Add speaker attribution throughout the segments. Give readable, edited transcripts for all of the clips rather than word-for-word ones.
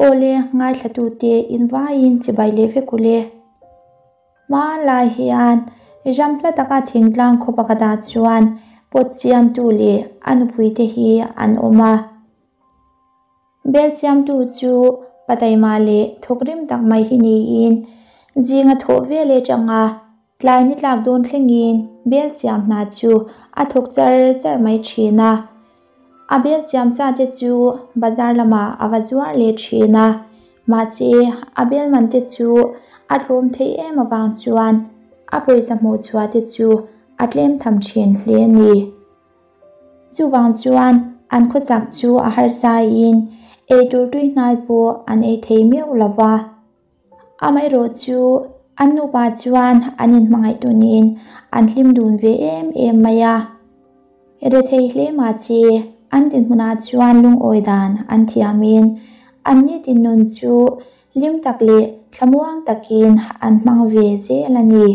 Speaker 1: Awle, ngaithlatute invaiin chibai leh vek ule. Hmanlai hian ram hla taka thingtlang khaw pakhatah chuan pawt siamtu leh a nupuite hi an awm a. Bel siamtu chu pataima leh thawkrim tak mai hi niin zinga thawh vel atanga Tlai ni tlak dawn thlengin bel siam hna chu a thawk char char mai thin a. A bel siam sa te chu bazar lamah a va zuar leh thin a, mahse a bel man te chu a tlawm theih em avang chuan a pawisa hmuh chhuah te chu a tlem tham thin hle a ni. Chuvang chuan an khawchak chu a harsa in eitur tui hnai pawh an ei thei meuh lova. Amaherawh chu an nupa chuan an inhmangaih tunin an hlim dun ve em em mai a. Rethei hle mahse an dinhmunah chuan lungawi dan an thiamin an nitin nun chu hlim tak leh thlamuang takin an hmang ve zel a ni.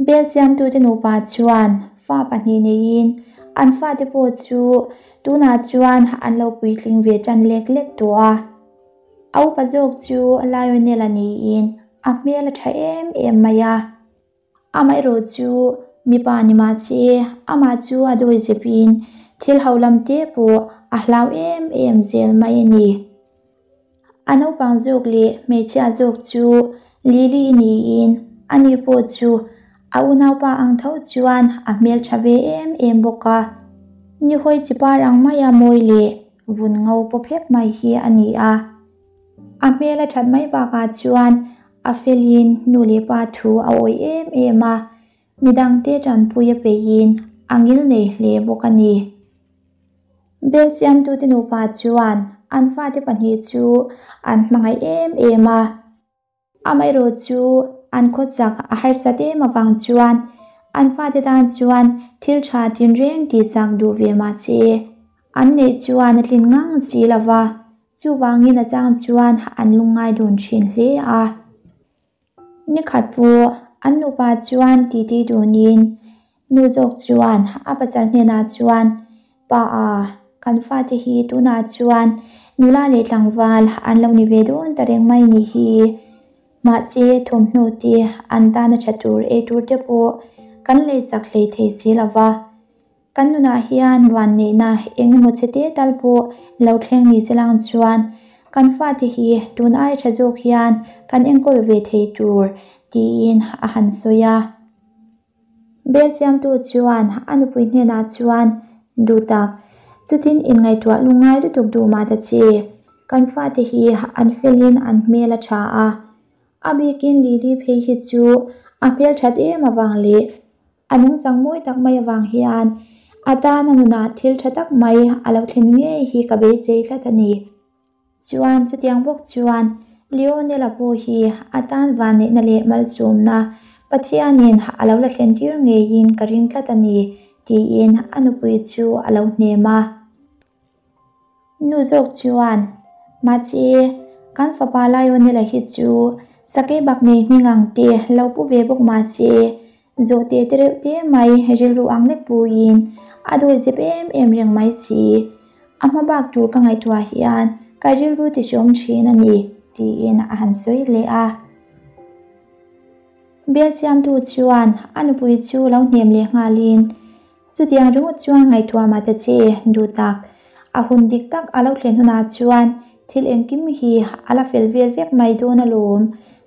Speaker 1: Bel siamtute nupa chuan fa pahnih neiin an fate pawh chu tunah chuan an lo puitling ve tan lek lek tawh a. A upa zawk chu Lionel-a niin a hmel a tha em em mai a. Amaherawh chu mipa ni mahse amah chu a dawi zepin thil ho lam te pawh a hlau em em zel mai a ni. A naupang zawk leh hmeichhia zawk chu Lily niin ani pawh chu a unaupa ang tho chuan a hmeltha ve em em bawk a. Nihawi chi par ang maia mawi leh vun ngo paw phek mai hi a ni a. A hmel a that mai bakah chuan a felin nu leh pa thu a awih em em a, midangte tanpui a peihin a ngil nei hle bawk a ni. Bel siamtute nupa chuan an fate pahnih chu an hmangaih em em a. Amaherawh chu an khawsak a harsat em avang chuan an fate tan chuan thil tha tinreng tihsak duh ve mah se an neih chuan a tlin ngang si lo va, chuvangin a chang chuan an lungngai dun thin hle a. Nikhat pawh an nupa chuan titi dunin nu zawk chuan a pasal hnenah chuan, Pa a, kan fate hi tunah chuan nula leh tlangval an lo ni ve dawn ta reng mai ni hi. Mahse thawmhnaw te an tan a tha tur ei tur te pawh kan leisak hlei thei si lo va. Kan nunah hian vanneihna eng emaw che te tal pawh lo thleng ni se lang chuan kan fate hi tun aia tha zawk hian kan enkawl ve thei tur tiin a han sawi a. Bel siamtu chuan a nupui hnenah chuan, Duhtak, chutin inngaihtuah lungngai lutuk duh mah ta che, kan fate hi an felin an hmel a tha a, a bikin Lily phei hi chu a hmel that em avang leh A nungchang mawi tak mai avang hian a tana nunah thil tha tak mai a lo thlen ngei hi ka beisei tlat a ni. Chuan chutiang bawk chuan Lionel-a pawh hi a tan vanneihna leh malsawmna Pathianin a lo la thlen tir ngeiin ka ring tlat a ni, tiin a nupui chu a lo hnem a. Nu zawk chuan, Mahse, kan fapa Lionel-a hi chu sakei bak nei hming ang te lo pu ve bawk mahse, zawhte te reuh te mai rilru ang lek puiin a dawi zep em em reng mai si. A hma bak tur ka ngaihtuah hian ka rilru ti hreawm thin a ni, tiin a han sawi leh a. Bialchiamtu chuan a nupui chu lo hnem leh nghalin, Chutiang ringawt chuan ngaihtuah mah ta che, duh tak. A hun dik tak a lo thlen hunah chuan thil engkim hi a la fel vel vek mai dawn alawm.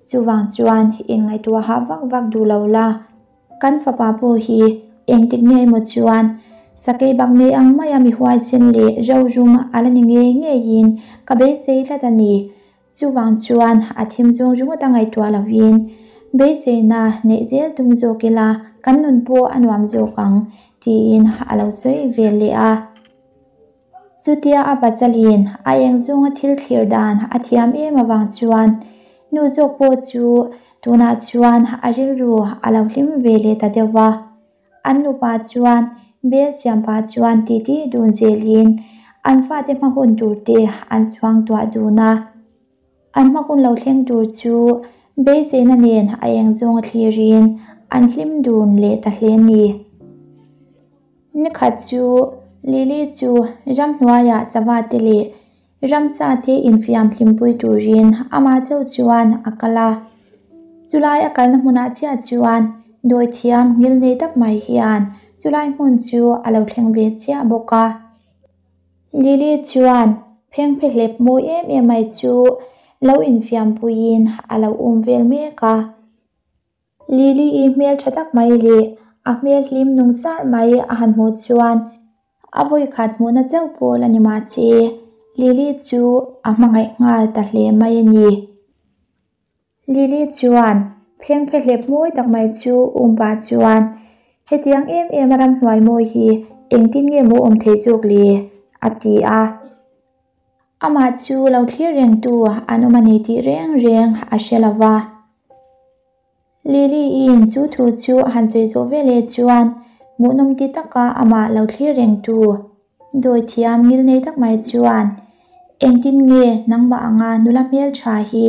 Speaker 1: Chuvang chuan inngaihtuah hah vak vak duh lo la. Kan fapa pawh hi engtik nge emaw chuan sakei bak nei ang maia mi huaisen leh rorum a la ni ngei ngeiin ka beisei tlat a ni. Chuvang chuan a thim zawng ringawt a ngaihtuah lovin beiseina neih zel tum zawk ila kan nun pawh a nuam zawk ang tiin a lo sawi ve leh a. Chutia a pasalin a eng zawnga thil thlir dan a thiam em avang chuan nu zawk pawh chu tunah chuan a rilru a lo hlim ve leh ta deuh va. An nupa chuan bel siampa chuan titi dun zelin an fate hma hun tur te an chhuang tuah dun a. An hma hun lo thleng tur chu beiseina nen a eng zawnga thlirin an hlim dun leh ta hle a ni. Nikhat chu Lily chu ramhnuaiah sava te leh. Ramsa te infiam hlimpui turin amah chauh chuan a kal a. Chulai a kalna hmunah chiah chuan dawithiam ngilnei tak mai hian chulai hmun chu a lo thleng ve chiah bawk a. Lily chuan phengphehlep mawi em em mai chu lo infiampuiin a lo um vel mek a. Lily-i hmel tha tak mai leh a hmel hlim nung sarh mai a han hmuh chuan a vawi khat hmuhna chauh pawh la ni mahse Lily chu a hmangaih nghal ta hle mai a ni. Lily chuan phengphehlep mawi tak mai chu um pah chuan Hetiang em em a ramhnuai mawi hi engtin nge maw awm thei zawk le? a ti a. Amah chu lo thlir rengtu an awm a ni tih reng reng a hre lo va. Lily-in chu thu chu a han sawi zawh veleh chuan hmuhnawm ti taka amah lo thlir rengtu dawithiam ngilnei tak mai chuan, Engtin nge nangmah anga nula hmeltha hi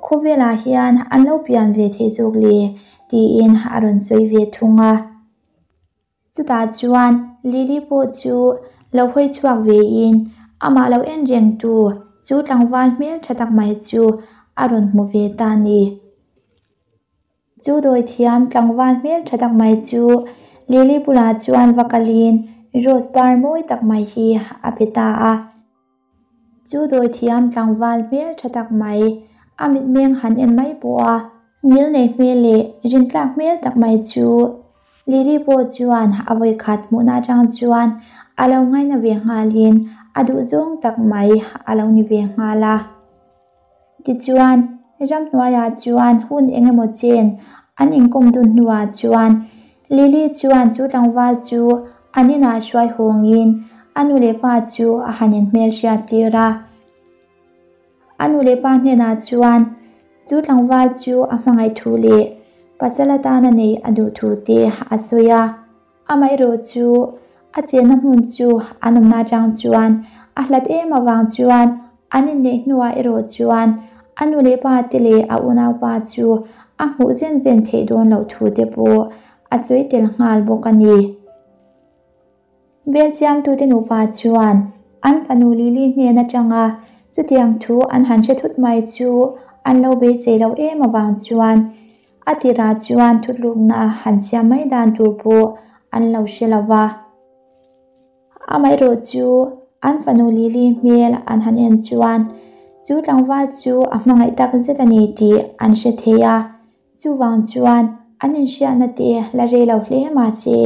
Speaker 1: khawvelah hian an lo pian ve thei zawk le? tiin a rawn sawi ve thung a. Chutah chuan Lily pawh chu lo hawi chhuak vein amah lo en rengtu chu tlangval hmel tha tak mai chu a rawn hmu ve ta a ni. Chu dawithiam tlangval hmel tha tak mai chu Lily bulah chuan va kalin rose par mawi tak mai hi a pe ta a. Chu dawithiam tlangval hmel tha tak mai, a mitmeng han en mai pawh a, ngilnei hmel leh rintlak hmel tak mai chu Lily pawh chuan a vawikhat hmuhna atang chuan a lo ngaina ve nghalin a duhzawng tak mai a lo ni ve nghal a. Tichuan, ramhnuaiah chuan hun eng emaw chen an inkawm dun hnuah chuan Lily chuan chu tlangval chu an inah hruai hawngin a nu leh pa chu a han inhmelhriat tir a. A nu leh pa hnenah chuan chu tlangval chu a hmangaih thu leh pasal atana neih a duh thu te a sawi a. Amaherawh chu a chenna hmun chu an awmna atang chuan a hlat em avang chuan an inneih hnuah erawh chuan a nu leh pa te leh a unaupa chu a hmuh zen zen theih dawn loh thu te pawh a sawi tel nghal bawk a ni. Belchiangtute nupa chuan an fanu Lily hnen atanga chutiang thu an han hre thut mai chu an lo beisei loh em avang chuan A tirah chuan thutlukna han siam mai dan tur pawh an lo hre lo va. Amaherawh chu an fanu Lily hmel an han en chuan chu tlangval chu a hmangaih tak zet a ni tih an hre thei a. Chuvang chuan an inhriatna te la rei lo hle mahse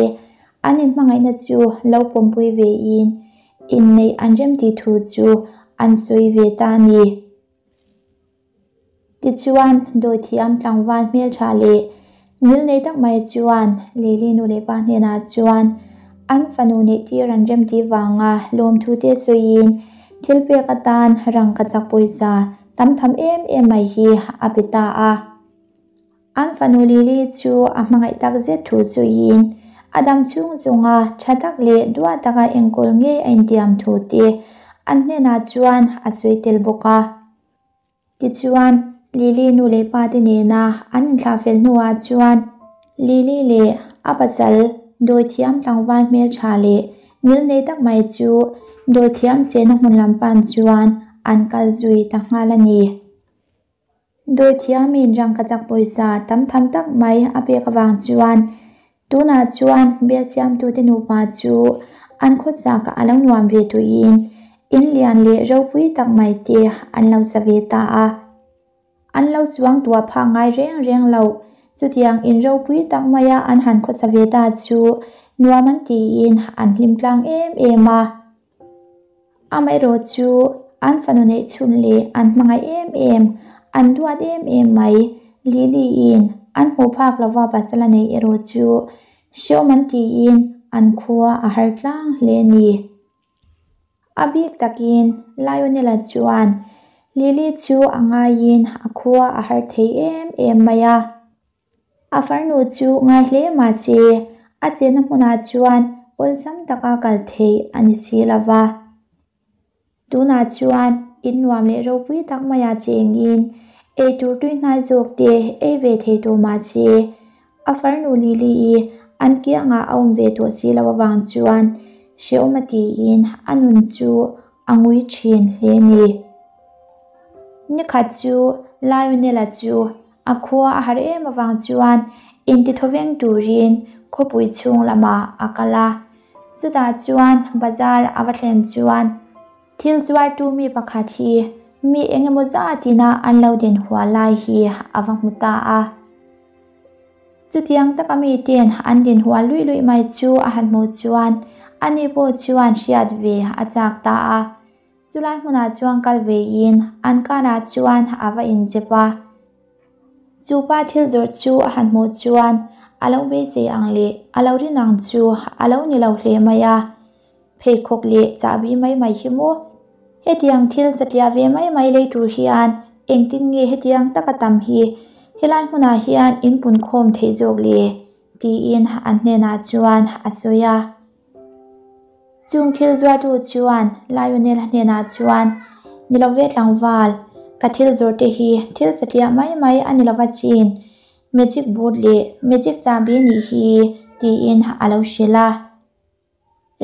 Speaker 1: an inhmangaihna chu lo pawmpui vein inneih an remtih thu chu an sawi ve ta a ni. Tichuan, dawithiam tlangval hmeltha leh ngilnei tak mai chuan Lily nu leh pa hnenah chuan an fanu neihtir an remtih vanga lawmthu te sawiin thil pek atan rangkachak pawisa tam tham em em mai hi a pe ta a. An fanu Lily chu a hmangaih tak zet thu sawiin a dam chhung zawnga tha tak leh duah taka enkawl ngei a intiam thu te an hnenah chuan a sawi tel bawk a. Tichuan, Lily nu leh pa te nena an inthlah fel hnuah chuan Lily leh a pasal dawithiam tlangval hmeltha leh ngilnei tak mai chu dawithiam chenna hmun lam pan chuan an kal zui ta nghal a ni. Dawithiamin rangkachak pawisa tam tham tak mai a pek avang chuan Tunah chuan belchiamtute nupa chu an khawchak a lo nuam ve tuiin in lian leh ropui tak mai te an lo sa ve ta a. An lo chuang tuah phak ngai reng reng lo. Chutiang in ropui tak maia an han khawsa ve ta chu nuam an tiin an hlim tlang em em a. Amaherawh chu an fanu neih chhun leh an hmangaih em em, an duat em em mai. Lily-in an hmuh phak lova pasal a neih erawh chu hreawm an tiin an khua a har tlang hle a ni. A bik takin Lionel-a chuan Lily chu a ngaiin a khua a har thei em em mai a. A farnu chu ngai hle mahse a chenna hmunah chuan awlsam taka kal theih a ni si lo va. Tunah chuan in nuam leh ropui tak maiah chengin eitur tui hnai zawk te ei ve thei tawh mahse a farnu Lily-i an kiangah a awm ve tawh si lo avang chuan hrehawm a tiin a nun chu a ngui thin hle a ni. Nikhat chu Lionel-a chu a khua a har em avang chuan intithawveng turin khawpui chhung lamah a kal a. Chutah chuan bazar a va thlen chuan thil zuartu mi pakhat hi mi eng emaw zatina an lo din hual lai hi a va hmu ta a. Chutiang taka miten an din hual luih luih mai chu a han hmuh chuan ani pawh chuan hriat ve a chak ta a. Chulai hmunah chuan kal vein an karah chuan a va inzep a. Chu pa thil zawrh chu a han hmuh chuan a lo beisei ang leh a lo rin ang chu a lo ni lo hle mai a. Pheikhawk leh chahbi mai mai hi maw? Hetiang thil satliah ve mai mai lei tur hian engtin nge hetiang taka tam hi helai hmunah hian in punkhawm theih zawk le? tiin an hnenah chuan a sawi a. Chung thil zuartu chuan Lionel hnenah chuan, Ni lo ve tlangval, ka thil zawrhte hi thil satliah mai mai a ni lo va chin, magic boot leh magic chahbi nih hi, tiin a lo hrilh a.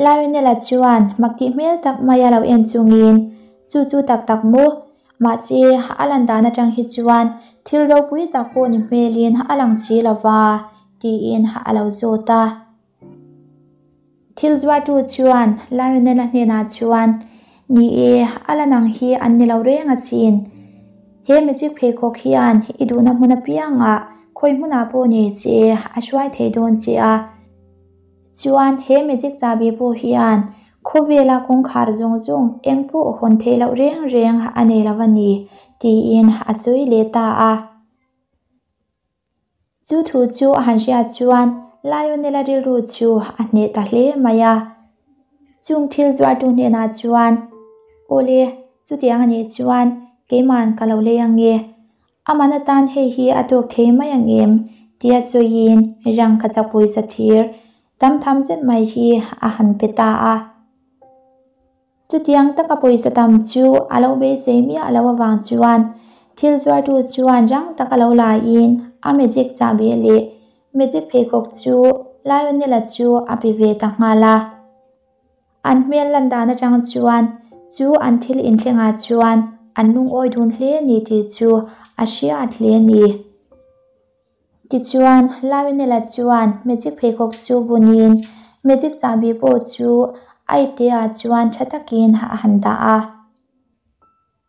Speaker 1: Lionel-a chuan mak tih hmel tak maia lo en chungin, Chu chu tak tak maw? Mahse, a lan dan atang hi chuan thil ropui tak pawh ni hmelin a lang si lo va, tiin a lo zawt a. Thil zuartu chuan Lionel-a hnenah chuan, Ni e, a la nang hi an ni lo reng asin. He magic pheikhawk hian i duhna hmun apiangah khawi hmunah pawh nei che a hruai thei dawn che a. Chuan he magic chahbi pawh hian khawvela kawngkhar zawng zawng eng pawh hawn theih loh reng reng a nei lo a ni, tiin a sawi leh ta a. Chu thu chu a han hriat chuan Lionel-a rilru chu a hneh ta hle mai a. Chung thil zuartu hnenah chuan, Awle, chutiang a nih chuan keiman ka lo lei ang e. A man atan hei hi a tawk thei mai ang em? tia sawiin rangkachak pawisa thir tam tham zet mai hi a han pe ta a. Chutiang taka pawisa tam chu a lo beisei miah lo avang chuan thil zuartu chuan rang taka lo laiin a magic chahbi leh magic pheikhawk chu Lionel-a chu a pe ve ta nghal a. An hmel lan dan atang chuan chu an thil inthlengah chuan an lungawi dun hle ni tih chu a hriat hle a ni. Tichuan, Lionel-a chuan magic pheikhawk chu bunin magic chahbi pawh chu a ipte-ah chuan tha takin a han dah a.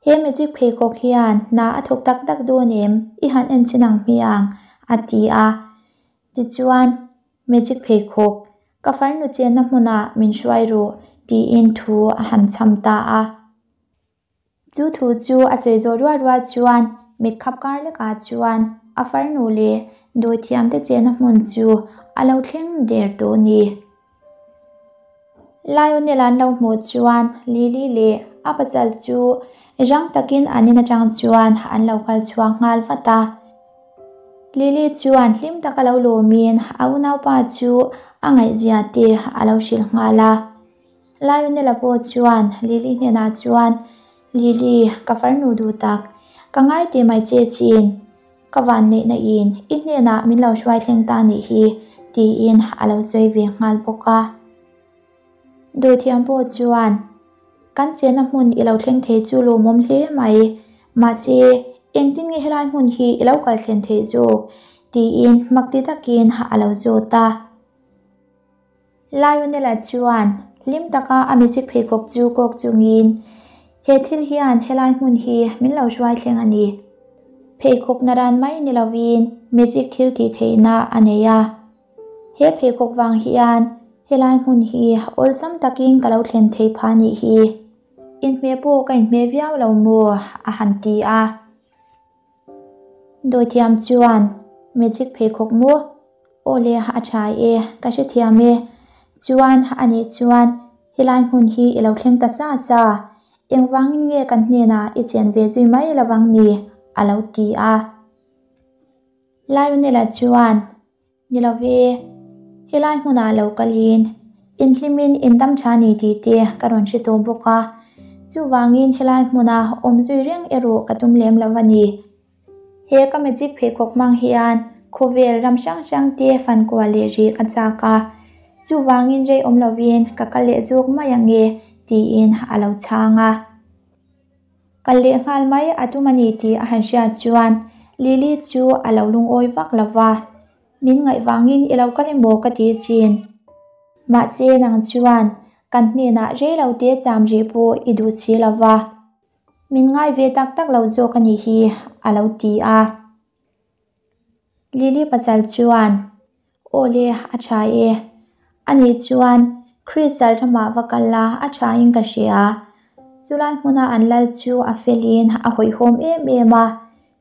Speaker 1: He magic pheikhawk hian hna a thawk tak tak dawn em? I han en chhin ang hmiang, a ti a. Tichuan, magic pheikhawk, ka farnu chenna hmunah min hruai rawh, tiin thu a han chham ta a. Chu thu chu a sawi zawh rual rual chuan mit khap kar lekah chuan a farnu leh dawithiamte chenna hmun chu a lo thleng der tawh a ni. Lionel an lo hmuh chuan Lily leh a pasal chu rang takin an in atang chuan an lo kal chhuak nghal vat a. Lily chuan hlim taka lo lawmin a unaupa chu a ngaihzia te a lo hrilh nghal a. Lionel-a pawh chuan Lily hnenah chuan, Lily, ka farnu duh tak, ka ngai teh mai che chin. Ka vanneihna in i hnenah min lo hruai thleng ta nih hi, tiin a lo sawi ve nghal bawk a. Dawithiam pawh chuan, Kan chenna hmun i lo thleng thei chu lawmawm hle mai, mahse engtin nge helai hmun hi i lo kal thlen theih zawk? tiin hmakti takin a lo zawt a. Lionel-a chuan hlim taka a magic pheikhawk chu kawk chungin, He thil hian helai hmun hi min lo hruai thleng a ni. Pheikhawk na ran mai ni lovin magic thil tih theihna a nei a. He pheikhawk vang hian helai hmun hi awlsam takin ka lo thlen thei phah nih hi. Inhmeh pawh ka inhmeh viau lo maw? a han ti a. Dawithiam chuan magic pheikhawk maw? Aw le a tha e, ka hrethiam e. Chuan a nih chuan helai hmun hi i lo thleng ta sa sa, engvangin nge kan hnenah i chen ve zui mai lovang ni? a lo ti a. Lionel-a chuan Ni lo ve, helai hmunah lo kalin inhlimin indam tha ni tih te ka rawn hre tawh bawk a, chuvangin helai hmuna awm zui reng erawh ka tum lem lo a ni. He ka magic pheikhawk hmang hian khawvel ram hrang hrang te fan kual leh rih ka chak a, chuvangin rei awm lovin ka kal leh zawk mai ang e, tiin a lo chhang a. Kal leh nghal mai a tum a ni tih a han hriat chuan Lily chu a lo lungawi vak lo va, Min ngaih vangin i lo kal emaw ka ti chin. Mahse nang chuan kan hnenah rei lo te cham rih pawh i duh si lo va, min ngai ve tak tak lo zawk a nih hi, a lo ti a. Lily pasal chuan, Aw le, a tha e. Anih chuan Crystal ramah va kal la, a thain ka hria. Chulai hmuna an lal chu a felin a hawihhawm em em a,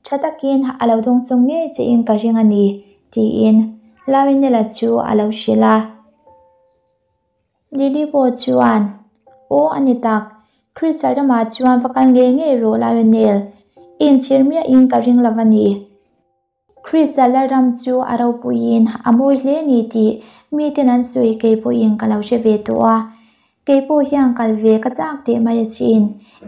Speaker 1: tha takin a lo dawngsawng ngei chein ka ring a ni, tiin Lionel-a chu a lo hrilh a. Lily pawh chuan, Aw a ni tak, Crystal ramah chuan va kal ngei ngei rawh Lionel, i inchhir miahin ka ring lo a ni. Krista Lalram chu a ropuiin a mawi hle ni tih miten an sawi kei pawhin ka lo hre ve tawh a. Kei pawh hian kal ve ka chak teh mai asin.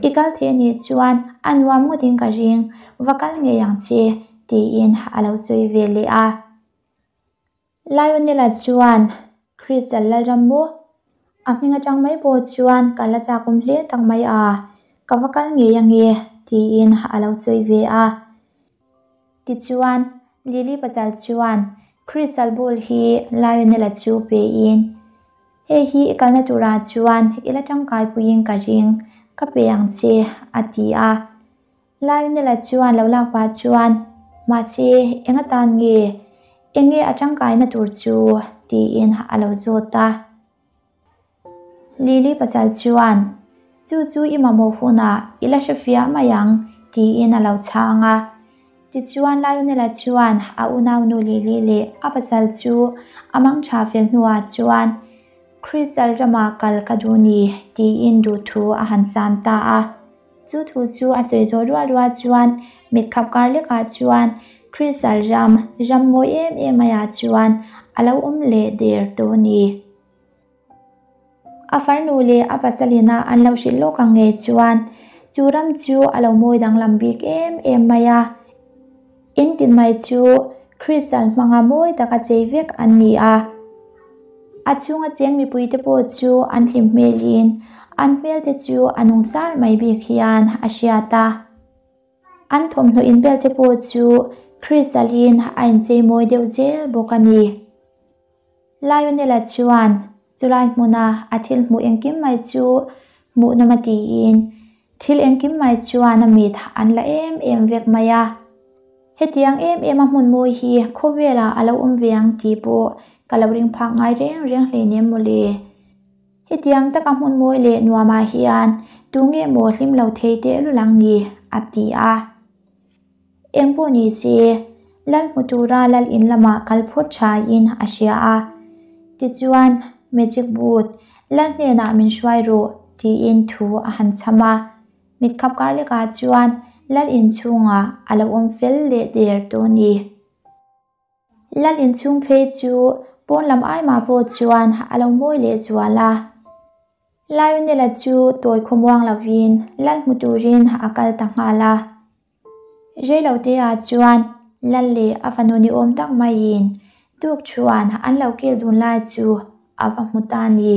Speaker 1: I kal thei anih chuan a nuam ngawtin ka ring, va kal ngei ang che, tiin a lo sawi ve leh a. Lionel-a chuan Crystal Lalram maw? A hming atang mai pawh chuan ka la chakawm hle tak mai a, ka va kal ngei ange, tiin a lo sawi ve a. Tichuan, Lily pasal chuan Crystal ball hi Lionel-a chu pein, Hei hi i kalna turah chuan i la tangkai puiin ka ring, ka pe ang che, a ti a. Lionel-a chuan lo lak pah chuan, Mahse, eng atan nge? Eng nge a tangkaina tur chu? tiin a lo zawt a. Lily pasal chuan, Chu chu i mamawh hunah i la hre fiah mai ang, tiin a lo chhang a. Tichuan Lionel-a chuan a unaunu Lily leh a pasal chu a mangtha fel hnuah chuan, Crystal ramah kal ka duh ni, tiin duhthu a han sam ta a. Chu thu chu a sawi zawh rual rual chuan mit khap kar lekah chuan Crystal ram, ram mawi em em maiah chuan a lo awm leh der tawh a ni. A farnu leh a pasalina an lo hrilh lawk ang nge chuan chu ram chu a lo mawi danglam bik em em mai a. In tin mai chu Crystal hmanga mawi taka chei vek an ni a. A chhunga cheng mipuite pawh chu an hlim hmelin an hmelte chu a nung sar mai bik hian a hriat a. An thawmhnaw inbelte pawh chu Crystal-in a inchei mawi deuh zel bawk a ni. Lionel-a chuan chulai hmuna a thil hmuh engkim mai chu hmuhnawm a tiin thil engkim mai chuan a mit an la em em vek mai a. Hetiang em em a hmun mawi hi khawvelah a lo awm ve ang tih pawh ka lo ring phak ngai reng reng hleinem mawle. Hetiang taka hmun mawi leh nuamah hian tunge maw hlim lo thei tehlul ang ni? a ti a. Eng pawh ni se, lal hmu tura lal in lamah kal phawt thain a hria a. Tichuan, Magic Boot, lal hnenah min hruai rawh, tiin thu a han chham a. Mitkhap kar lekah chuan lal in chhungah a lo awm fel leh der tawh a ni. Lal inchhung phei chu pawn lam aimah pawh chuan a lo mawi leh zual a. Lionel-a chu tawi khawmuang lovin lal hmu turin a kal ta nghal a. Reilote-ah chuan lal leh a fanu ni awm tak maiin tuk chuan an lo kil dun lai chu a va hmu ta a ni.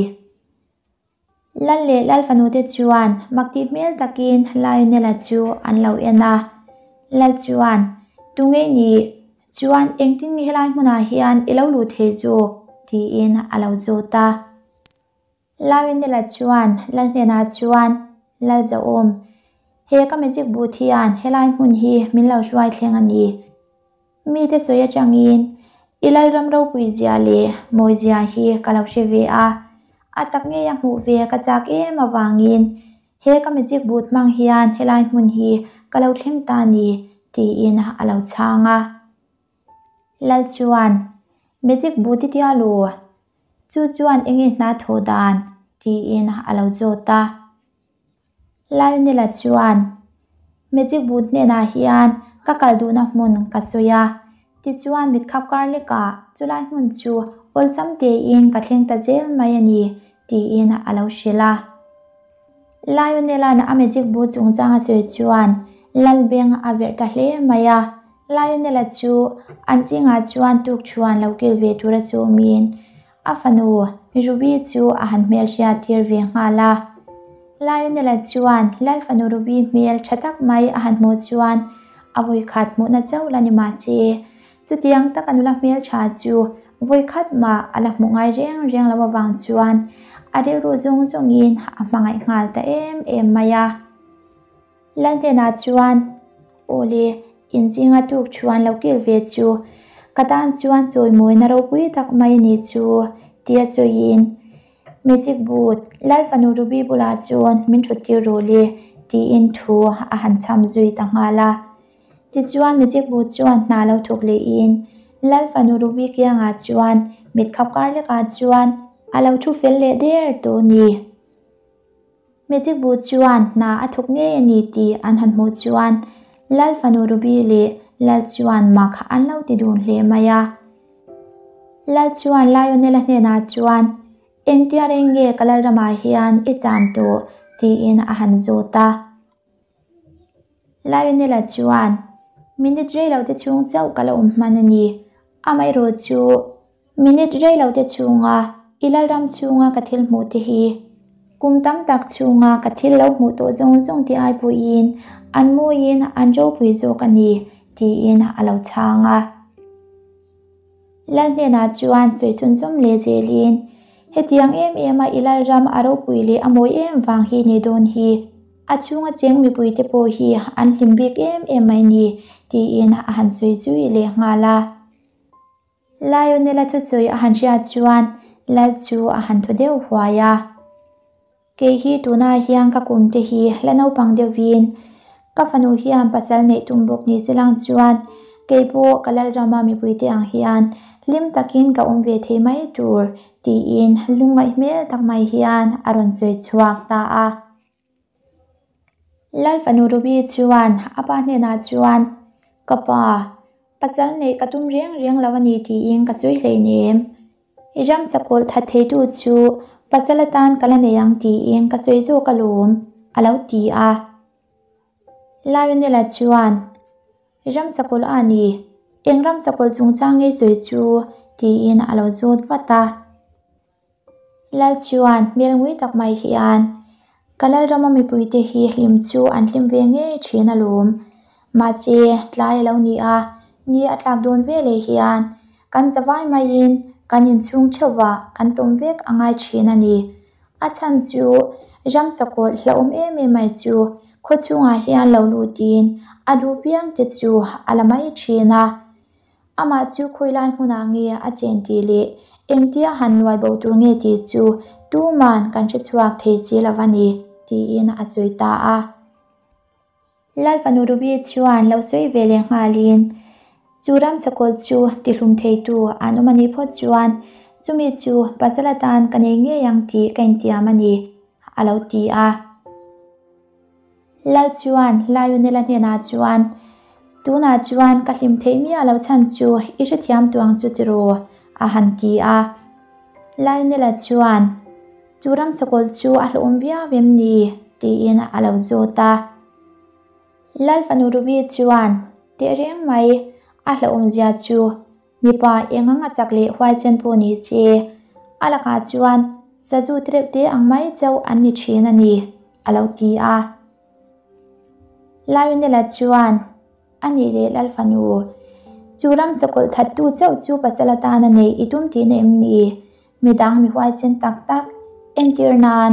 Speaker 1: Lal leh Lal fanute chuan maktih hmel takin Lionel-a chu an lo en a. Lal chuan, Tunge ni? Chuan engtin nge helai hmunah hian i lo luh thei zawk? tiin a lo zawt a. Lionel-a chuan Lal hnenah chuan, Lal Zahawm, he ka magic boot hian helai hmun hi min lo hruai thleng a ni. Mite sawi atangin i Lalram ropui zia leh mawi zia hi ka lo hre ve a, a tak ngei a hmuh ve ka chak em avangin he ka magic boot hmang hian helai hmun hi ka lo thleng ta ni tiin a lo chhang a. Lal chuan, Magic boot i tia lu? Chu chuan enge hna thawh dan? tiin a lo zawt a. Lionel-a chuan, Magic boot hnenah hian ka kal duhna hmun ka sawi a, tichuan mit khap kar lekah chulai hmun chu awlsam tein ka thleng ta zel mai a ni, tiin a lo hrilh a. Lionel-a'n a magic boot chungchang a sawi chuan Lalbeng a verh ta hle mai a. Lionel-a chu an zingah chuan tukṭhuan lo kil ve tura chawmin a fanu Ruby chu a han hmelhriat tir ve nghal a. Lionel-a chuan Lal fanu Ruby hmel tha tak mai a han hmuh chuan a vawikhat hmuhna chauh la ni mah se, chutiang taka nula hmel tha chu vawikhat mah a la hmuh ngai reng reng lo avang chuan a rilru zawng zawngin a hmangaih nghal ta em em mai a. Lal hnenah chuan, Aw le, inzinga tuk thuan lo kil ve chu ka tan chuan chawimawina ropui tak mai a ni chu, tia sawiin Magic Boot, Lal fanu Ruby bulah chuan min thut tir rawh le, tiin thu a han chham zui ta nghal a. Tichuan Magic Boot chuan hna lo thawk lehin Lal fanu Ruby kiangah chuan mit khap kar lekah chuan a lo thu fel leh der tawh a ni. Magic Boot chuan hna a thawk ngei a ni tih an han hmuh chuan Lal fanu Ruby leh Lal chuan mak an lo ti dun hle mai a. Lal chuan Lionel-a hnenah chuan, Engtia reng nge ka Lalramah hian i cham tawh? tiin a han zawt a. Lionel-a chuan, Minute reilote chhung chauh ka la awm hman a ni. Amaherawhchu, Minute reilote chhunga i Lalram chhunga ka thil hmuh te hi kum tam tak chhunga ka thil lo hmuh tawh zawng zawng te ai pawhin an mawiin an ropui zawk a ni, tiin a lo chhang a. Lal hnenah chuan sawi chhunzawm leh zelin, Hetiang em em a i Lalram a ropui leh a mawi em vang hi ni dawn hi, a chhunga cheng mipuite pawh hi an hlim bik em em mai ni, tiin a han sawi zui leh nghal a. Lionel-a thusawi a han hriat chuan Lal chu a han thaw deuh huai a. Kei hi tunah hian ka kum te hi la naupang deuhin ka fanu hian pasal neih tum bawk ni se lang chuan kei pawh ka Lalrama mipuite ang hian hlim takin ka awm ve thei mai tur tiin lungngaih hmel tak mai hian a rawn sawi chhuak ta a. Lal fanu Ruby chuan a pa hnenah chuan, Ka pa, pasal neih ka tum reng reng lo a ni tiin ka sawi hleinem. I ram sakawlh that theitu chu pasal atan ka la nei ang tiin ka sawi zawk alawm, a lo ti a. Lionel-a chuan, Ram sakawlh a ni, eng ram sakawlh chungchang nge sawi chu? tiin a lo zawt vat a. Lal chuan hmel ngui tak mai hian, Ka Lalrama mipuite hi hlim chu an hlim ve ngei thin alawm. Mahse, tlai a lo ni a, ni a tlak dawn ve leh hian kan zavai maiin kan inchhung theuhvah kan tawm vek a ngai thin a ni. A chhan chu ram sakawlh hlauhawm em em mai chu khaw chhungah hian lo lutin a duh piangte chu a la mai thin a. Amah chu khawilai hmunah nge a chen tih leh engtia han nuai bo tur nge tih chu tuman kan hre chhuak thei si lo a ni, tiin a sawi ta a. Lal fanu Ruby chuan lo sawi ve leh nghalin, Chu ram sakawlh chu tihlum theitu an awm a nih phawt chuan chumi chu pasal atan ka nei ngei ang tih ka intiam a ni, a lo ti a. Lal chuan Lionel-a hnenah chuan, Tunah chuan ka hlim theih miah lo chhan chu i hrethiam tuang chu tiraw? a han ti a. Lionel-a chuan, Chu ram sakawlh chu a hlawhawm viau em ni? tiin a lo zawt a. Lal fanu Ruby chuan, Tehreng mai, a hlawhawmzia chu Mipa eng anga chak leh huaisen pawh ni se, a lakah chuan sazu te reuh te ang mai chauh an ni thin a ni, a lo ti a. Lionel-a chuan, A nih leh Lal fanu, chu ram chawkawlh thattu chauh chu pasal atan a neih i tum tihna em ni? Midang mi huaisen tak tak, entir nan,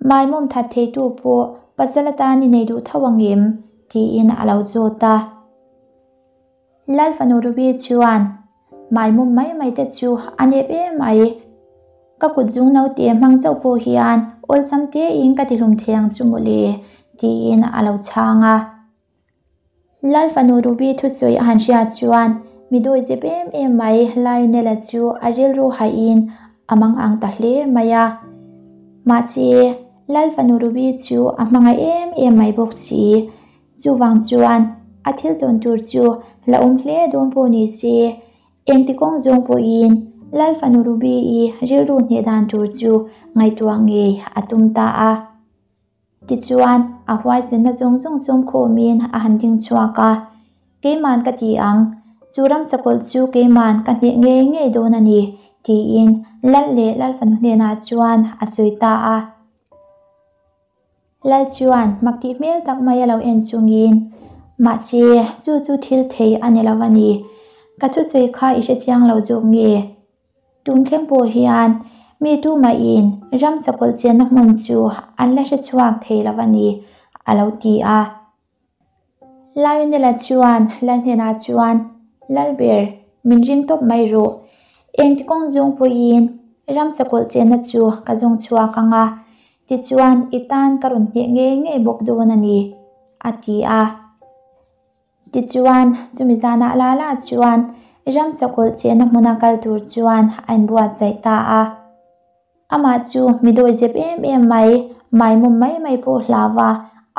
Speaker 1: maimawm that theitu pawh pasal atan i nei duh tho ang em? tiin a lo zawt a. Lal fanu Ruby chuan maimum mai mai te chu a nep em mai. Ka kut zung naute hmang chauh pawh hian awlsam tein ka tihlum thei ang chu mawle, tiin a lo chhang a. Lal fanu Ruby thusawi a han hriat chuan mi dawi zep em em mai Lionel-a chu a rilru haihin a mang ang ta hle mai a. Mahse, Lal fanu Ruby chu a hmangaih em em mai bawk si. Chuvang chuan a thil tawn tur chu la awm hle dawn pawh ni se, engti kawng zawng pawhin Lal fanu Ruby-i rilru hneh dan tur chu ngaihtuah ngei a tum ta a. Tichuan, a huaisenna zawng zawng sawmkhawmin a han ding chhuak a, Keiman ka ti ang, chu ram sakawlh chu keiman ka hneh ngei ngei dawn a ni, tiin Lal leh Lal fanu hnenah chuan a sawi ta a. Lal chuan mak tih hmel tak mai a lo en chungin, Mahse, chu chu thil thei a ni lo a ni. Ka thusawi kha i hrechiang lo zawk nge? Tun thleng pawh hian mi tumahin ram sakawlh chenna hmun chu an la hrechhuak thei lo a ni, a lo ti a. Lionel-a chuan Lal hnenah chuan, Lalber, min ring tawp mai rawh. Engti kawng zawng pawhin ram sakawlh chenna chu ka zawng chhuak ang a, tichuan i tan ka rawn hneh ngei ngei bawk dawn a ni, a ti a. Tichuan, chumi zanah la la chuan ram sakawlh chenna hmuna kal tur chuan a inbuatsaih ta a. Amah chu mi dawihzep em em mai, maimawm mai mai pawh hlau a,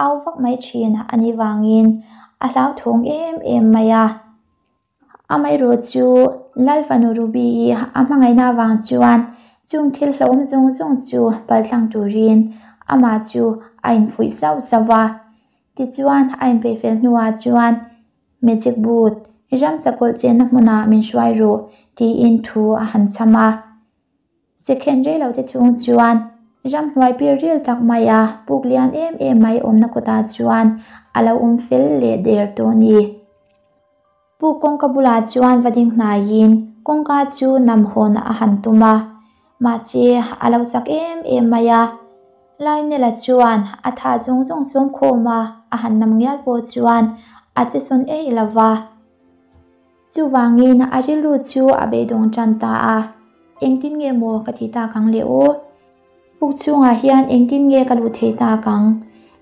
Speaker 1: au vak mai thin a nih vangin a hlauthawng em em mai a. Amaherawh chu Lal fanu Ruby-i a hmangaihna avang chuan chung thil hlauhawm zawng zawng chu paltlang turin amah chu a infuih sauh sauh a. Tichuan a inpeih fel hnuah chuan Magic Boot, ramsa kawlh chenna hmunah min hruai rawh tiin thu a han chham a. Second rei lo te chhung chuan ramhnuai pir ril tak maia puk lian em em mai awmna kawtah chuan a lo awm fel leh der tawh a ni. Puk kawngka bulah chuan va ding hnaiin kawngka chu nam hawn a han tum a, mahse a lo chak em em mai a. Lionel-a chuan a thah zawng zawng sawm khawm a, a han nam ngial pawh chuan a che sawn eih lo va. Chuvangin a rilru chu a beidawng tan ta a, Engtin nge maw ka ti tak ang le aw? Puk chhungah hian engtin nge ka luh thei tak ang?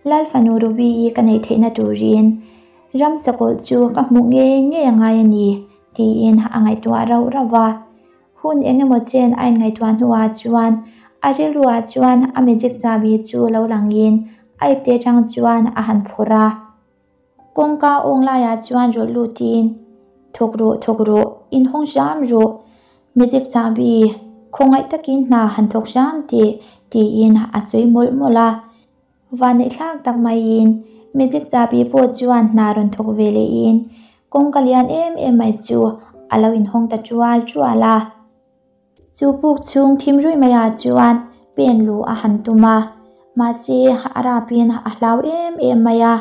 Speaker 1: Lal fanu Ruby-i ka neih theihna turin ram sakawlh chu ka hmuh ngei ngei a ngai a ni, tiin a ngaihtuah rauh rauh a. Hun eng emaw chen a inngaihtuah hnuah chuan a rilruah chuan a magic chahbi chu lo langin a ipte atang chuan a han phawrh a. Kawngka awng laiah chuan rawlh lutin, Thawk rawh, thawk rawh, inhawng hram rawh, magic chahbi, khawngaih takin hna han thawk hram teh, tiin a sawi mawlh mawlh a. Vanneih thlak tak maiin magic chahbi pawh chuan hna rawn thawk ve lehin kawngka lian em em mai chu a lo inhawng ta tual tual a. Chu puk chhung thim ruih maiah chuan pen luh a han tum a, mahse a rapin a hlau em em mai a.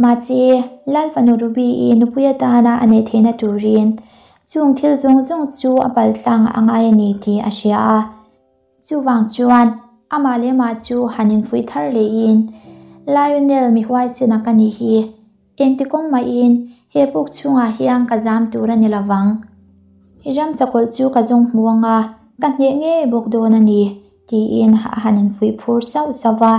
Speaker 1: Mahse, Lal fanu Ruby-i nupui atana a neih theihna turin chung thil zawng zawng chu a paltlang a ngai a ni tih a hria a. Chuvang chuan amah leh amah chu han infuih thar lehin, Lionel mi huaisena ka nih hi, engti kawng mahin he puk chhungah hian ka zam tur a ni lovang. Ram sakawlh chu ka zawng hmu ang a, ka hneh ngei bawk dawn a ni, tiin a han infuih phur sauh sauh va.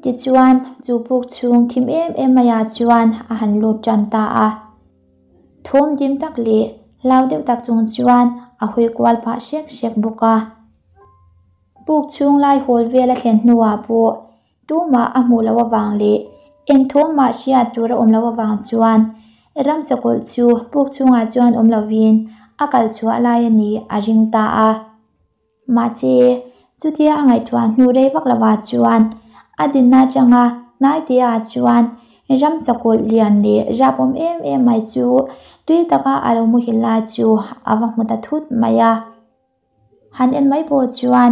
Speaker 1: Tichuan, chu puk chhung thim em em maiah chuan a han lut tan ta a. Thawm dim tak leh hlau deuh tak chung chuan a hawi kual phah hrek hrek bawk a. Puk chhung lai hawl vel a thlen hnuah pawh tumah a hmuh loh avang leh eng thawm mah hriat tur a awm loh avang chuan ram sakawlh chu puk chhungah chuan awm lovin a kal chhuah lai a nih a ring ta a. Mahse, chutia a ngaihtuah hnu rei vak lovah chuan a dinna atanga hnaitea chuan ram sakawlh lian leh rapawm em em mai chu tui taka a lo muhil lai chu a va hmu ta thut mai a. Han en mai pawh chuan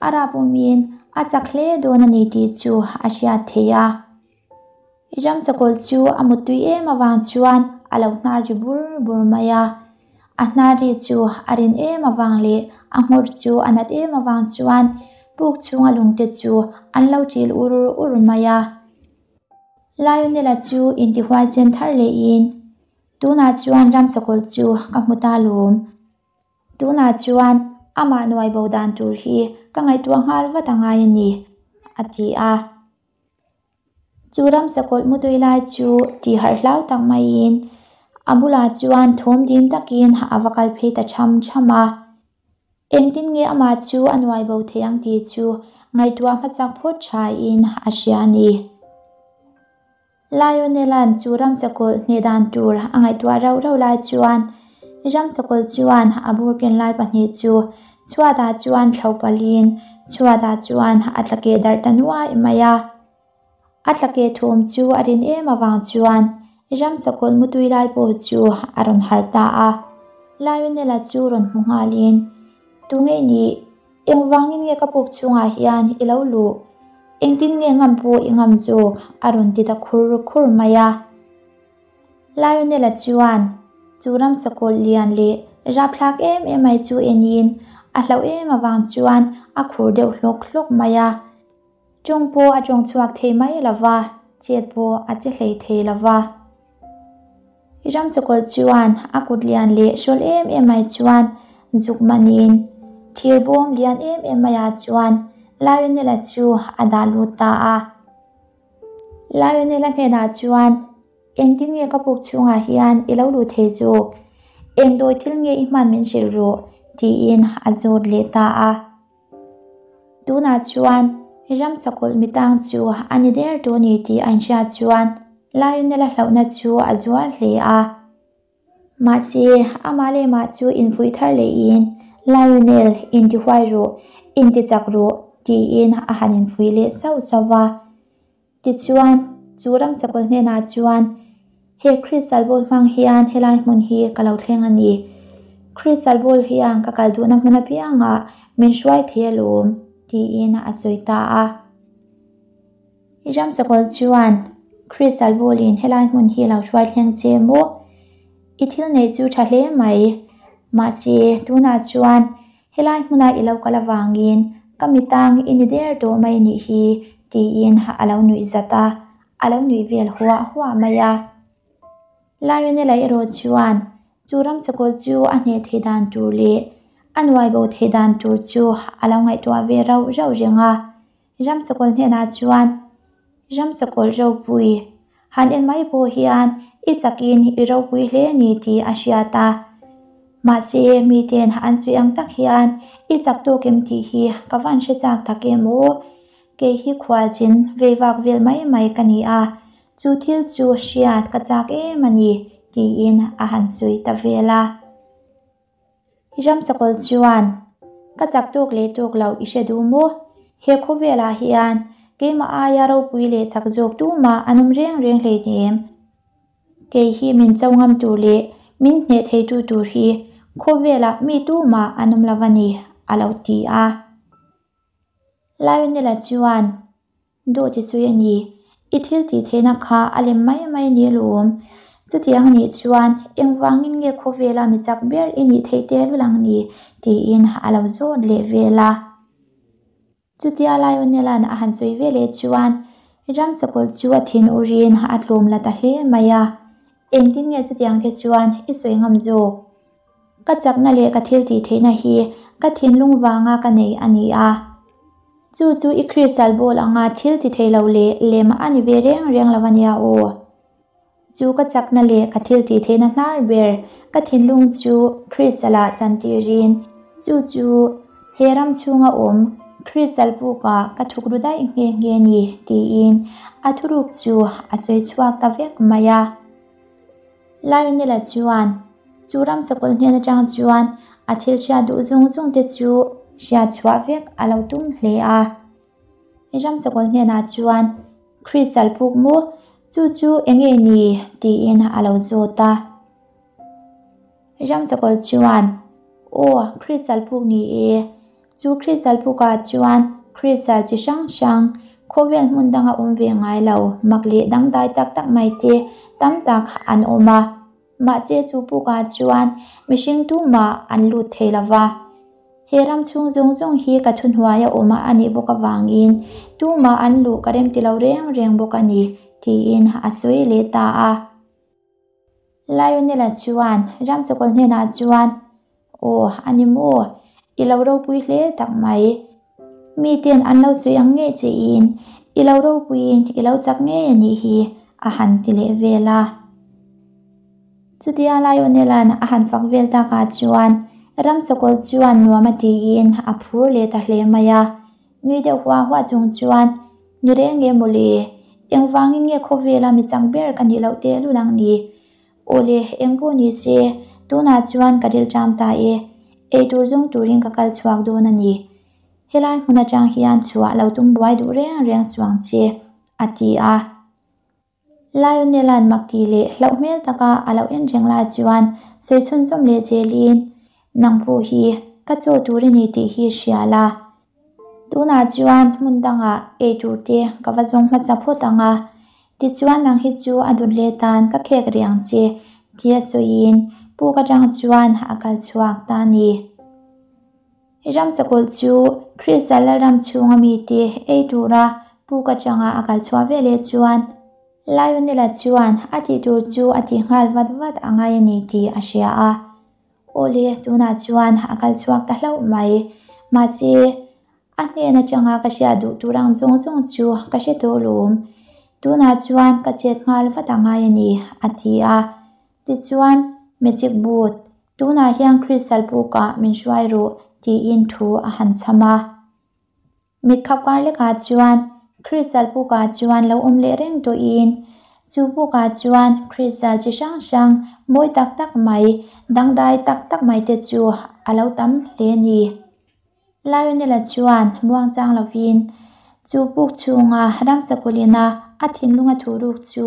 Speaker 1: a rapawmin a chak hle dawn a ni tih chu a hriat theih a. Ram sakawlh chu a muttui em avang chuan a lo hnar ri bur bur mai a. A hnar ri chu a rin em avang leh a nghawr chu a nat em avang chuan puk chhunga lungte chu an lo ṭil ur ur mai a. Lionel-a chu intihuaisen thar lehin, Tunah chuan ram sakawlh chu ka hmu ta lawm. Tunah chuan amah nuai bo dan tur hi ka ngaihtuah nghal vat a ngai a ni, a ti a. Chu ram sakawlh mutui lai chu tih harh hlau tak maiin a bulah chuan thawm dim takin a va kal phei ta cham cham a. Engtin nge amah chu a nuai bo thei ang tih chu ngaihtuah hmasak phawt thain a hria a ni. Lionel-a'n chu ram sakawlh hneh dan tur a ngaihtuah rauh rauh lai chuan ram sakawlh chuan a bur ken lai pahnih chu chhuatah chuan thlo palhin chhuatah chuan a tla keh darh ta nuai mai a. A tla keh thawm chu a rin em avang chuan ram sakawlh mutui lai pawh chu a rawn harh ta a. Lionel-a chu rawn hmu nghalin, Tunge nih? Engvangin nge ka puk chhungah hian i lo luh? Engtin nge ngam pawh i ngam zawk? a rawn ti ta khur khur mai a. Lionel-a chuan chu ramsa kawlh lian leh rapthlak em em mai chu enin a hlauh em avang chuan a khur deuh hlawk hlawk mai a. Tawng pawh a tawng chhuak thei mai lo va, chet pawh a che hlei thei lo va. Ramsakawlh chuan a kut lian leh hrawl em em mai chuan zuk manin thir bawm lian em em maiah chuan Lionel-a chu a dah lut ta a. Lionel-a hnenah chuan, Engtin nge ka puk chhungah hian i lo lut thei zawk? Eng dawi thil nge i hman min hrilh rawh? tiin a zawt leh ta a. Tunah chuan ramsakawlh mitang chu a ni der tawh a ni tih a inhriat chuan Lionel-a hlauhna chu a zual hle a. Mahse, amah leh mah chu infuih thar lehin, Lionel, intihuai rawh, intichak rawh, tiin a han infuih leh sauh sauh va. Tichuan, chu ramsakawlh hnenah chuan, He crystal ball hmang hian helai hmun hi ka lo thleng a ni. Crystal ball hian ka kal duhna hmun apiangah min hruai thei alawm, tiin a sawi ta a. Ramsakawlh chuan, Crystal ball-in helai hmun hi lo hruai thleng che maw? I thil neih chu tha hle mai. Mahse, tunah chuan Helai hmuna i lo kal avangin ka mitang i ni der tawh mai nih hi, tiin a lo nuih zat a, a lo nuih vel huah huah mai a. Lionel-a erawh chuan chu ramchakawl chu a hneh theih dan tur leh a nuai bo theih dan tur chu a lo ngaihtuah ve rauh rauh reng a. Ramsakawlh hnenah chuan, Ramsakawlh ropui, han en mai pawh hian i chakin i ropui hle ni tih a hriat a. Mahse, miten an sawi ang tak hian i chak tawk em tih hi ka van hre chak tak em aw. Kei hi khualchin vei vak vel mai mai ka ni a, chu thil chu hriat ka chak em a ni, tiin a han sawi ta vel a. Ramsakawlh chuan, Ka chak tawk leh tawk loh i hre duh maw? He khawvelah hian keimah aia ropui leh chak zawk tumah an awm reng reng hleinem. Kei hi min cho ngam tur leh min hneh theitu tur hi khawvelah mi tumah an awm lo a ni, a lo ti a. Lionel-a chuan, Dawt i sawi a ni. I thil tih theihna kha a lem mai mai ni alawm. Chutiang a nih chuan engvangin nge khawvela mi chak ber i nih theih tel vil ang ni? tiin a lo zawt leh vel a. Chutia Lionel-a'n a han sawi ve leh chuan ramsakawlh chu a thin urin a tlawm la ta hle mai a. Engtin nge chutiang te chuan i sawi ngam zawk? Ka chakna leh ka thil tih theihna hi ka thinlung vanga ka nei a ni a. Chu chu i crystal ball anga thil ti thei lo leh lem a ni ve reng reng lo a nia aw. Chu ka chakna leh ka thil tih theihna hnar ber ka thinlung chu crystal ah chantirin chu chu he ram chhunga awm crystal pukah ka thuk ru daih nghe nghe ni tiin a thuruk chu a sawi chhuak ta vek mai a. Lionel-a chuan chu ramsakawlh hnen atang chuan a thil hriat duh zawng zawng te chu hriat chhuah vek a lo tum hle a. Ramsakawlh hnenah chuan, Crystal puk maw? Chu chu eng nge ni? tiin a lo zawt a. Ramsakawlh chuan, Aw, Crystal puk ni e. Chu Crystal pukah chuan Crystal chi hrang hrang, khawvel hmun danga awm ve ngai lo, mak leh dangdai tak tak mai te tam tak an awm a. Mahse chu pukah chuan mihring tumah an lut thei lo va. He ram chhung zawng zawng hi ka thuhnuaia awm a nih bawk avangin tumah an luh ka remti lo reng reng bawk a ni, tiin a sawi leh ta a. Lionel-a chuan Ramsakawlh hnenah chuan, Aw, a ni maw? I lo ropui hle tak mai. Miten an lo sawi ang ngei chein i lo ropuiin i lo chak ngei a nih hi, a han ti leh vel a. Chutia Lionel-a'n a han fak vel takah chuan Ramsakawlh chuan nuam a tiin a phur leh ta hle mai a. Nui deuh huah huah chung chuan, Ni reng nge mawle? Engvangin nge khawvela mi chak ber ka nih loh tehlul ang ni? Awle, eng pawh ni se, tunah chuan ka ril ṭam ta e. Ei tur zawng turin ka kal chhuak dawn a ni. Helai hmun aṭang hian chhuah lo tum buai duh reng reng suang che, a ti a. Lionel-a'n mak tih leh hlauh hmel taka a lo en reng lai chuan sawi chhunzawm leh zelin, Nang pawh hi ka chaw tur i ni tih hi hria la. Tunah chuan hmun dangah ei tur te ka va zawng hmasa phawt ang a, tichuan nang hi chu a dut leh tan ka khek rih ang che, tia sawiin puk atang chuan a kal chhuak ta a ni. Ramsakawlh chu Krista Lalram chhunga mite ei tura puk atanga a kal chhuah veleh chuan Lionel-a chuan a tih tur chu a tih nghal vat vat a ngai a ni tih a hria a. Awle, tunah chuan a kal chhuak ta hlauh mai. Mahse, a hnen atanga ka hriat duh tur ang zawng zawng chu ka hre tawh lawm. Tunah chuan ka chet nghal vat a ngai a ni, a ti a. Tichuan, Magic Boot, tunah hian Crystal Book-ah min hruai rawh, tiin thu a han chham a. Mit khap kar lekah chuan Crystal Book-ah chuan lo awm leh reng tawhin, chu book-ah chuan crystal chi hrang hrang mawi tak tak mai, dangdai tak tak mai te chu a lo tam hle a ni. Lionel-a chuan muangchang lovin chu puk chhunga ramsa kulina a thinlunga thuruk chu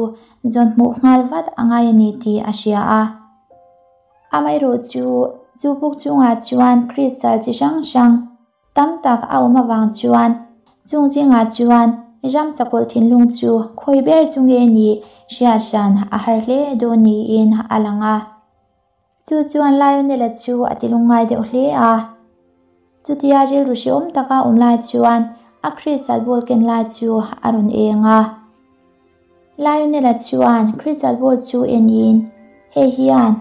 Speaker 1: zawn hmuh nghal vat a ngai a ni tih a hria a. Amaherawh chu, chu puk chhungah chuan crystal chi hrang hrang tam tak a awm avang chuan chung zingah chuan ramsa kawlh thinlung chu khawi ber chu nge nih hriat hran a har hle dawn niin a lang a. Chu chuan Lionel-a chu a ti lungngai deuh hle a. Chutia rilru hrehawm taka awm lai chuan a crystal ball ken lai chu a rawn eng a. Lionel-a chuan crystal ball chu enin, Hei hian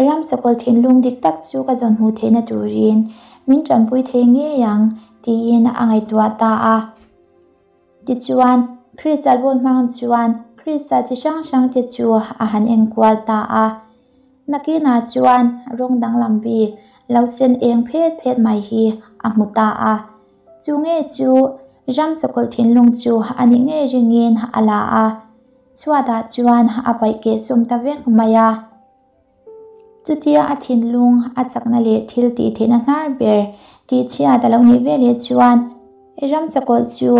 Speaker 1: ramsakawl thinlung dik tak chu ka zawn hmuh theihna turin min tanpui thei ngei ang, tiin a ngaihtuah ta a. Tichuan, Crystal ball hmang chuan crystal chi hrang hrang te chu a han enkual ta a. Nakinah chuan rawng danglam bik lo sen eng phet phet mai hi a hmu ta a. Chu nge chu ram sakawlh thinlung chu a nih ngei ringin a la a, chhuatah chuan a paih keh sum ta vek mai a. Chutia a thinlung a chakna leh thil tih theihna hnar ber tih chhiat a lo nih ve leh chuan ram sakawlh chu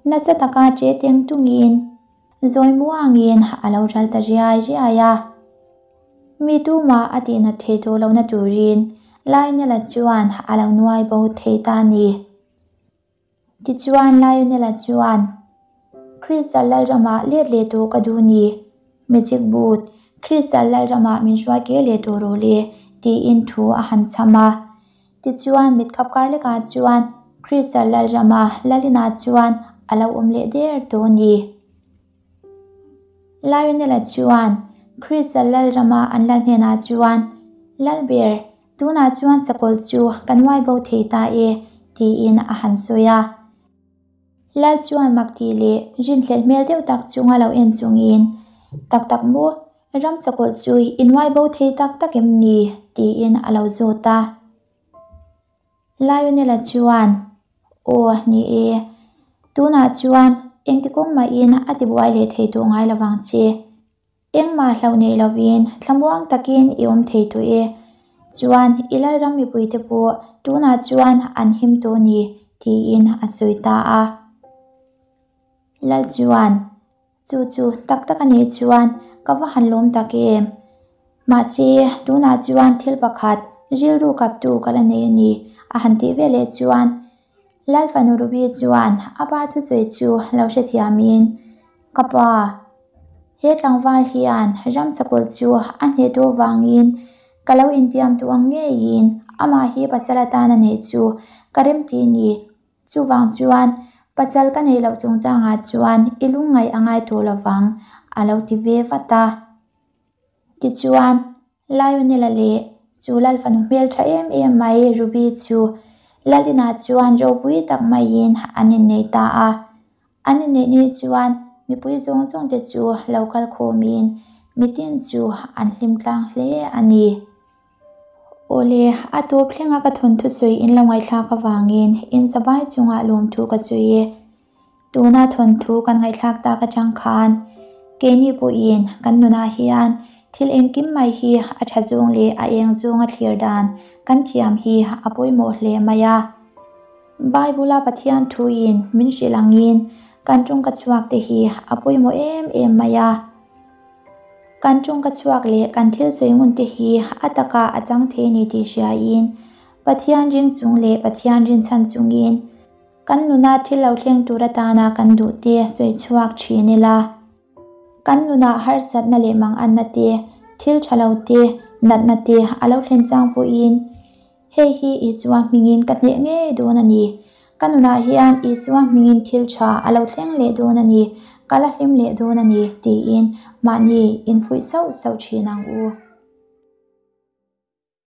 Speaker 1: nasa taka che teng tungin zawi muangin a lo ral ta riai riai a. Mi tumah a tihnat thei tawh lohna turin Lionel-a chuan a lo nuai bo thei ta a ni. Tichuan Lionel-a chuan, Crystal Lalramah let leh tawh ka duh ni. Magic Boot, Crystal Lalramah min hruai kir leh tawh rawh le, tiin thu a han chham a. Tichuan mitkhap kar lekah chuan Crystal Lalrama Lalinah chuan a lo awm leh der tawh a ni. Lionel-a chuan Crystal Lalrama an lal hnenah chuan, Lalber, Tunah chuan sakawlh chu kan uai bo thei ta e, tiin a han sawi a. Lal chuan mak tih leh rinhlelh hmel deuh tak chunga lo en chungin, Tak tak maw, ram sakawlh chu in uai bo thei tak tak em ni? tiin a lo zawt a. Lionel-a chuan, Aw, ni e. Tunah chuan engti kawng mahin a tibuai leh thei tawh ngai lovang che. Engmah hlauh nei lovin thlamuang takin i awm thei tawh e. Chuan i Lalram mipuite pawh tunah chuan an him tawh ni, tiin a sawi ta a. Lal chuan, Chu chu tak tak a nih chuan ka va han lawm tak em? Mahse, tunah chuan thil pakhat rilru kaptu ka la nei a ni, a han tih veleh chuan Lal fanu Ruby chuan a pa thusawi chu lo hrethiamin, Ka pa, he tlangval hian ramsakawlh chu a hneh tawh vangin ka lo intiam tawh ang ngeiin amah hi pasal atana neih chu ka remti ni. Chuvang chuan pasal ka neih loh chungchangah chuan i lungngaih a ngai tawh lovang, a lo ti ve vat a. Tichuan, Lionel-a leh chu Lal fanu hmel tha em em mai Ruby chu Lalina chuan ropui tak maiin an innei ta a. An inneih ni chuan mipui zawng zawng te chu lo kal khawmin mitin chu an hlim tlang hle a ni. Awle, a tawp thlenga ka thawnthu sawi in lo ngaihthlak avangin inzavai chungah lawmthu ka sawi e. Tuna thawnthu kan ngaihthlak tak atang khan keini pawhin kan nunah hian thil engkim mai hi a tha zawng leh a eng zawnga thlir dan kan thiam hi a pawimawh hle mai a. Bible-a Pathian thuin min hrilh angin kan tawngka chhuak te hi a pawimawh em em mai a. Kan tawngka chhuak leh kan thil sawi ngun te hi a takah a chang thei a ni tih hriain Pathian ring chung leh Pathian rinchhan chungin. Kan nuna thil lo thleng tur atana kan duh te sawi chhuak thin ila. Kan nunah harsatna leh manganna te, thil tha lo te, natna te a lo thlen chang pawhin hei hi Isua hmingin ka hneh ngei dawn a ni. Ka nunah hian Isua hmingin thil tha a lo thleng leh dawn a ni, ka la hlim leh dawn a ni tiin mahni infuih sauh sauh thin ang u.